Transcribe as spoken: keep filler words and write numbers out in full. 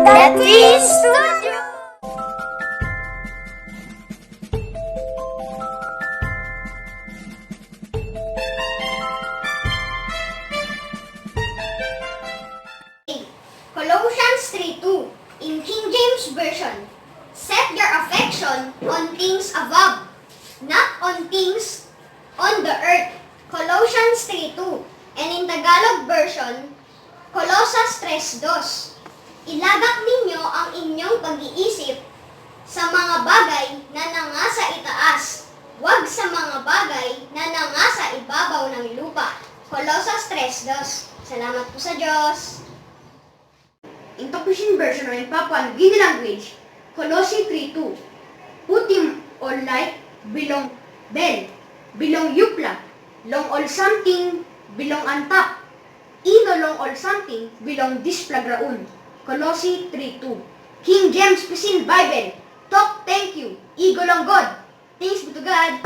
Latin Studio. Colossians three two, in King James Version, "Set your affection on things above, not on things on the earth." Colossians three two, and in Tagalog Version, Colosas tres dos, "Ilagak ninyo ang inyong pag-iisip sa mga bagay na nangasa itaas, wag sa mga bagay na nangasa ibabaw ng lupa." Colosas tres dos. Salamat po sa Diyos. In Tagalog Version o in Papua New Guinea language, Kolosi three two, putim ol laik bilong bel bilong yupela long ol samting bilong antap, i no long ol samting bilong dispela graun. Kolosi three two. King James Pisin Baibel tok, "Thank you i go long God. Thanks be to God."